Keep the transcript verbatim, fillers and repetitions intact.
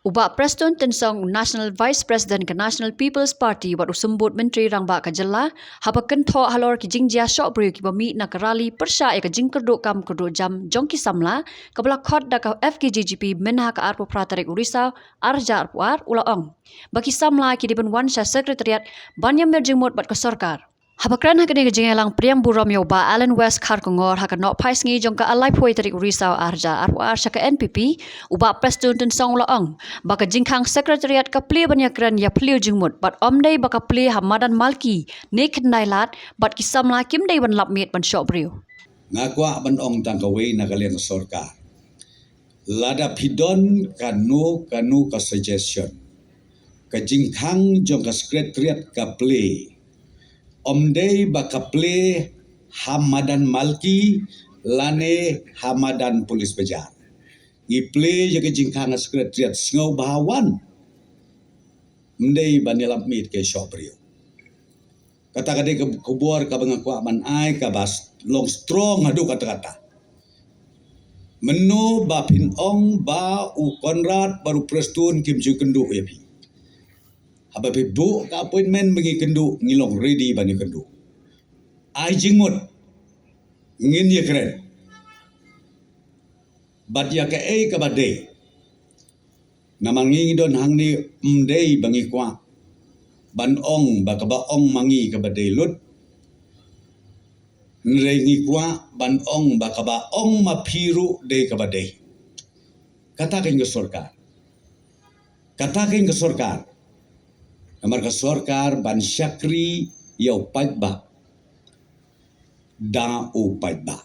U Bah Prestone Tynsong, u National Vice President ka National People's Party, bad u Symbud Myntri Rangbah ka Jylla, haba kynthoh halor ki jingjia shoh briew kiba mih na ka rally pyrshah ïa ka jingkyrduh kam kyrduh jam jong ki samla, kaba la khot da ka F K J G P mynha ka arphew phra tarik u Risaw, ar hajar arphew ar, u la ong ba ki samla ki dei ban wan sha Secretariat ban ïamir jingmut bad ka sorkar. Haba kren ha kane ka jingïalang pdiang burom ïa u Bah Allan West Kharkongor ha ka nohphaisngi jong ka laiphew tarik u Risaw, ar hajar arphew ar, sha ka N P P, u Bah Prestone Tynsong u la ong ba ka jingkhang Secretariat ka plie ban ïakren ïaphylliew jingmut bad ym dei ba ka plie ha madan Malki ne Khyndailad, bad ki samla kim dei ban lap miet ban shoh briew. Nga kwah ban ong tang kawei na ka liang ka sorkar. Lada phi don kano kano ka suggestion, ka jingkhang jong ka Secretariat ka plie, ym dei ba ka plie ha madan Malki lane ha madan Police Bazar. Ngi plie ïa ka jingkhang ka Secretariat sngewbha wan, ym dei ban ïalap miet ïa ka shoh briew. Kata ka dei ka khubor kaba nga kwah ban ai, kaba long strong haduh katta-katta. Mynno ba phin ong ba u Conrad bad u Prestone kim ju kynduh ïa phi, haba phi buh ka appointment ba ngi kynduh, ngi long ready ban ïakynduh. Ai jingmut, ngin ïakren bad ïa kaei kaba dei. Namar ngi ngi don hangne, ym dei ba ngi kwah ban ong ba kaba ong ma ngi kaba dei lut, hynrei ngi kwah ban ong ba kaba ong ma phi ruh dei kaba dei. Kata ka ïing ka sorkar, kata ka ïing ka sorkar. Namar ka sorkar ban shakri ïa u paidbah da u paidbah.